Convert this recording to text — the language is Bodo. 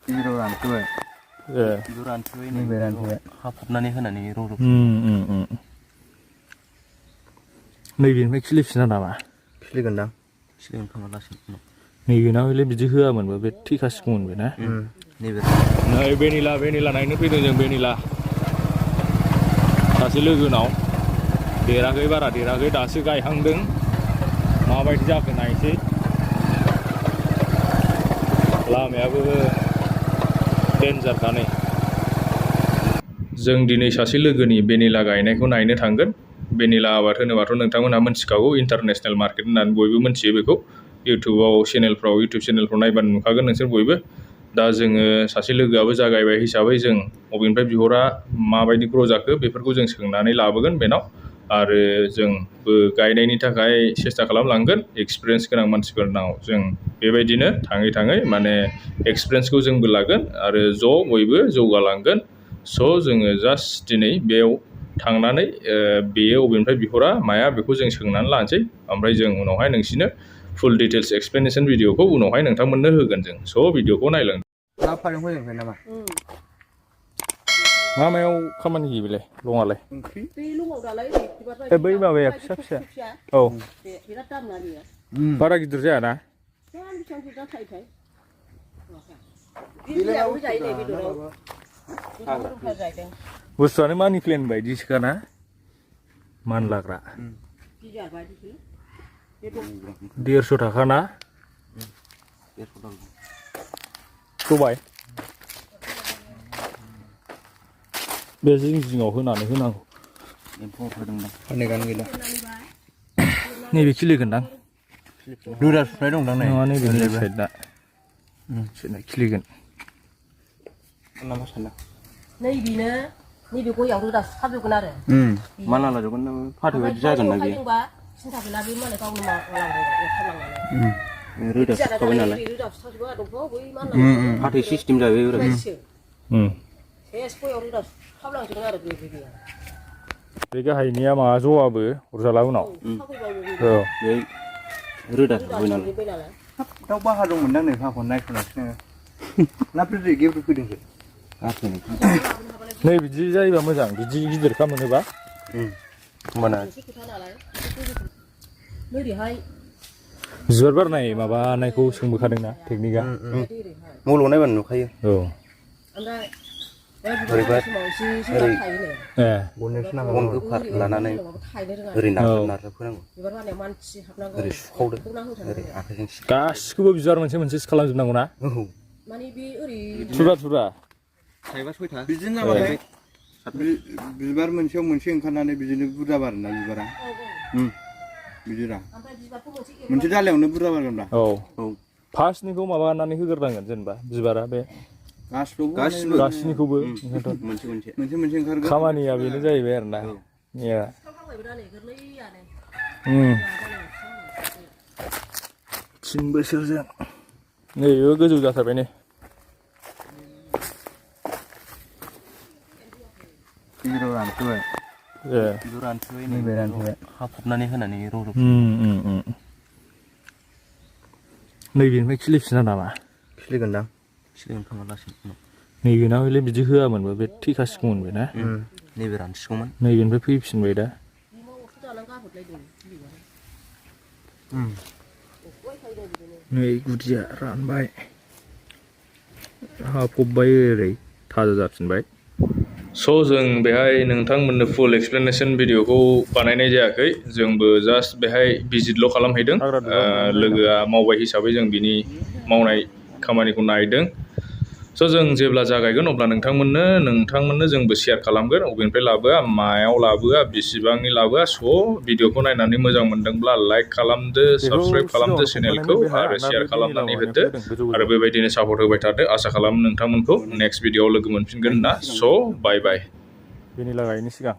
रानफैबाय रानफैबाय नैबे रानफैबाय हाफबनानै होनानै रज'बाय नैबेनिफ्राय खिलिफिना नामा खिलिगोनदां खिलिगोन खोमा लासैनो नैबेना हले बिदि होआमोनबो बे थैखासिगौमोन बे ना नैबे नै बेनिला नायनो फैदों जों बेनिला सासे लोगोनाव देराखै बारा देराखै दासो गायहांदों माबायदि जाखो नायसै लामायाबो डेन्जारखा नै जों दिनै सासे लोगोनि बेनिला गायनायखौ नायनो थांगोन बेनिला आबाद होनोबाथ' नोंथांमोनहा मिथिखागौ इन्टारनेसनेल मार्केट होननानै बयबो मिथियो बेखौ इउटुब चेनेलफ्राव नायबानो नुखागोन नोंसोर बयबो दा जोङो सासे लोगोआबो जागायबाय हिसाबै जों बबेनिफ्राय बिहरा माबायदि ग्र' जाखो बेफोरखौ जों सोंनानै लाबोगोन बेनाव आरो जोंबो गायनायनि थाखाय सेस्था खालामलांगोन एक्सपिरियेन्स गोनां मानसिफोरनाव जों बेबायदिनो थाङै थाङै माने एक्सपिरियेन्सखौ जोंबो लागोन आरो ज' बयबो जौगालांगोन स' जोङो जास्ट दिनै बेयाव थांनानै बेयो बबेनिफ्राय बिहरा माया बेखौ जों सोंनानै लानोसै ओमफ्राय जों उनावहाय नोंसिनो फुल डिटेल्स एक्सप्लेनेसन भिडिअखौ उनावहाय नोंथांमोननो होगोन जों स' भिडिअखौ नायलां मा मायाव खामानि होयो बेलाय लङालाय बे लङाव दालाय बै माबाया फिसा फिसा औ बिराद दामना बेयो बारा गिदिर जायाना बेसेबां गिदिर थायोथाय बिलाइआवबो जायो नै बेदराव बुस्थुआनो मानि प्लेन बायदिसोखा ना मानलाग्रा 150 थाखा ना सबाय बे जिङाव होनानै होनांगौ फाननायगानो गैला नैबे खिलिगोनदां रोदा सुनाय दंदां नै नङा नैबे साइडना खिलिगोन नैबेनो नैबे गयाव रोदा सुथाबजोबगोन आरो माला लाजोबगोन फाथै बायदि जागोन ना बेयो सिन्था गैला बे मालाय गावनो मावलांबाय रोदा सुखाबाय नालाय रोदा सुथाबजोबो आरो दंफाङाव बै मा फाथै सिस्टेम जाबाय सेस गयाव रोदा सुथाबलांजोबगोन आरो बे गाहायनिया माबा जवाबो हरजाला उनाव बे रोदा सुबाय नालाय दाउ बाहा दंमोनदां नै हाखौ नायस'नासो नोङो ना ब्रिदै गेब्रु फैदोंसो नै बिदि जायोबा मोजां बिदि गिदिरखा मोनोबा होमबाना बिबार बारनाय माबानायखौ सोंबोखादोंना टेकनिकआ मल'आव नायबानो नुखायो औ बोरैबा गनखौ लानानै ओरै नारजाब होनांगौ ओरै सुखावदो ओरै आखाइजों गासिखौबो बिबार मोनसे मोनसेसो खालामजोबनांगौ ना थुब्रा थाइबा सयथा बिदिनो जाबाथाय बिबार मोनसेयाव मोनसे ओंखारनानै बिदिनो बुरजा बारोना बिबारा बिदिरा मोनसे दालायावनो बुरजा बारगोनब्रा औ फार्स्टनिखौ माबानानै होग्रोनांगोन जेनेबा बिबारा बे गासिनिखौबो मोनसे ओंखारगोन खामानिया बेनो जाहैबाय आरोना 3 बोसोरजों नैबो गोजौ जाथारबाय नै रानफैबाय नैबे रानफैबाय हाफबनानै होनानै रज'बाय नैबेनिफ्राय खिलिफिना नामा खिलिगोनदां खिलिगोन खोमा लासैनो नैबेना हले बिदि होआमोनबो बे थैखासिगौमोन बे ना नैबे रानसिगौमोन नैबेनिफ्राय फैफिनबाय दा नै गुदिया रानबाय हाफबबाय ओरै थाजा जाफिनबाय स' जों बेहाय नोंथांमोननो फुल एक्सप्लेनेसन भिडिअखौ बानायनाय जायाखै जोंबो जास्ट बेहाय भिजिटल' खालामहैदों लोगोआ मावबाय हिसाबै जों बिनि मावनाय खामानिखौ नायदों स' जों जेब्ला जागायगोन अब्ला नोंथांमोननो जोंबो शेयार खालामगोन अबेनिफ्राय लाबोआ मायाव लाबोआ बेसेबांनि लाबोआ स' भिडिअखौ नायनानै मोजां मोनदोंब्ला लाइक खालामदो साबस्क्राइब खालामदो चेनेलखौ आरो शेयार खालामनानै होदो आरो बेबायदिनो सापर्ट होबाय थादो आसा खालामो नोंथांमोनखौ नेक्स्ट भिडिअआव लोगो मोनफिनगोन ना स' बाय बेनिला गायनि सिगां